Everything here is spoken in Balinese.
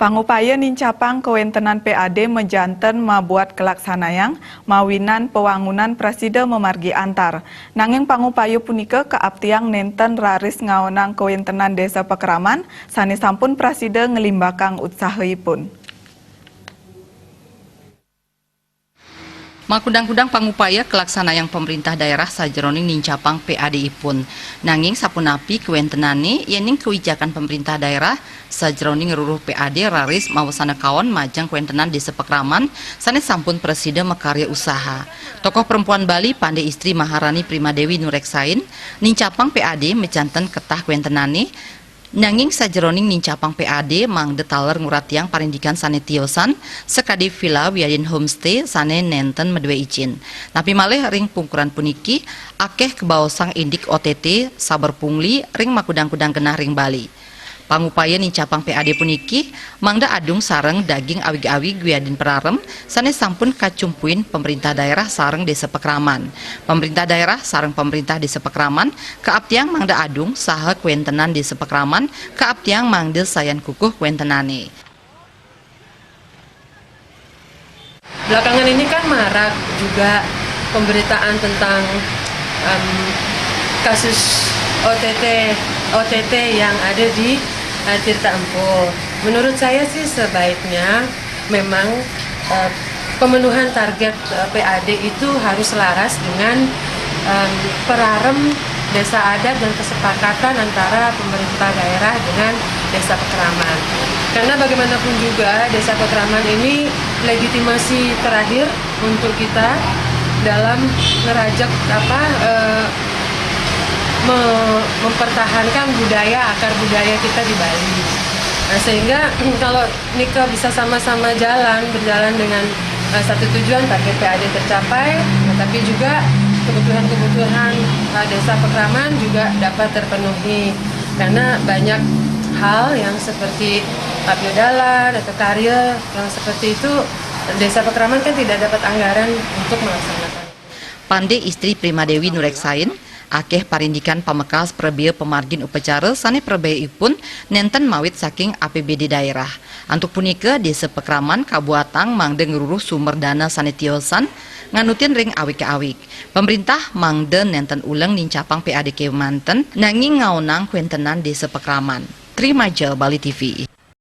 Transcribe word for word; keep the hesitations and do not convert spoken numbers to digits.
Pangupaya nincapang kawéntenan P A D majanten mabuat kalaksanayang mawinan pawangunan prasida mamargi antar. Nanging pangupaya punika kaaptiang nénten raris ngaonang kawéntenan Désa Pakraman sané sampun prasida nglimbakang utsahaipun. Makudang-kudang pangupaya kalaksanayang pamréntah daérah sajeroning nincapang P A D-ipun. Nanging sapunapi kawéntenané yéning kawijakan pamréntah daérah sajeroning ngruruh P A D raris mawasana kaon majeng kawéntenan Désa Pakraman sané sampun prasida makarya usaha. Tokoh perempuan Bali Pandé Istri Maharani Primadewi Nureksain nincapang P A D majanten ketah kawéntenané. Nanging sajeroning nincapang P A D mangda taler nguratiang parindikan sané tiosan sakadi villa wiadin homestay sané nénten madué ijin. Napi malih ring pungkuran puniki akéh kabaosang indik O T T saber pungli ring makudang-kudang genah ring Bali. Pangupaya nincapang P A D puniki mangda adung sareng daging awig-awig wiadin pararem sané sampun kacumpuin pamréntah daérah sareng Désa Pakraman. Pamréntah daérah sareng pamréntah Désa Pakraman kaaptiang mangda adung saha kawéntenan Désa Pakraman kaaptiang mangda sayan kukuh kawéntenané. Belakangan ini kan marak juga pemberitaan tentang, em, kasus O T T, O T T yang ada di, eh, Tirta Empul. Menurut saya sih sebaiknya memang, eh, pemenuhan target, eh, P A D itu harus selaras dengan, em, perarem desa adat dan kesepakatan antara pemerintah daerah dengan Desa Pakraman. Karena bagaimanapun juga Desa Pakraman ini legitimasi terakhir untuk kita dalam ngerajak apa, eh, me-, mempertahankan budaya, akar budaya kita di Bali. Nah, sehingga kalau nika bisa sama-sama jalan, berjalan dengan, eh, satu tujuan, target P A D tercapai, tetapi juga kebutuhan-kebutuhan, eh, Desa Pakraman juga dapat terpenuhi. Karena banyak hal yang seperti pavio dalan atau karya yang seperti itu, Desa Pakraman kan tidak dapat anggaran untuk melaksanakan. Pandé Istri Primadewi Nureksain, akéh parindikan pamekas prabéa pamargin upacara sané prabéaipun nénten mawit saking A P B D daérah. Antuk punika, Désa Pakraman kabuatang mangda ngruruh sumber dana sané tiosan nganutin ring awig-awig. Pamréntah mangda nénten uleng nincapang P A D kémanten, nanging ngaonang kawéntenan Désa Pakraman. Trimaja, Bali T V.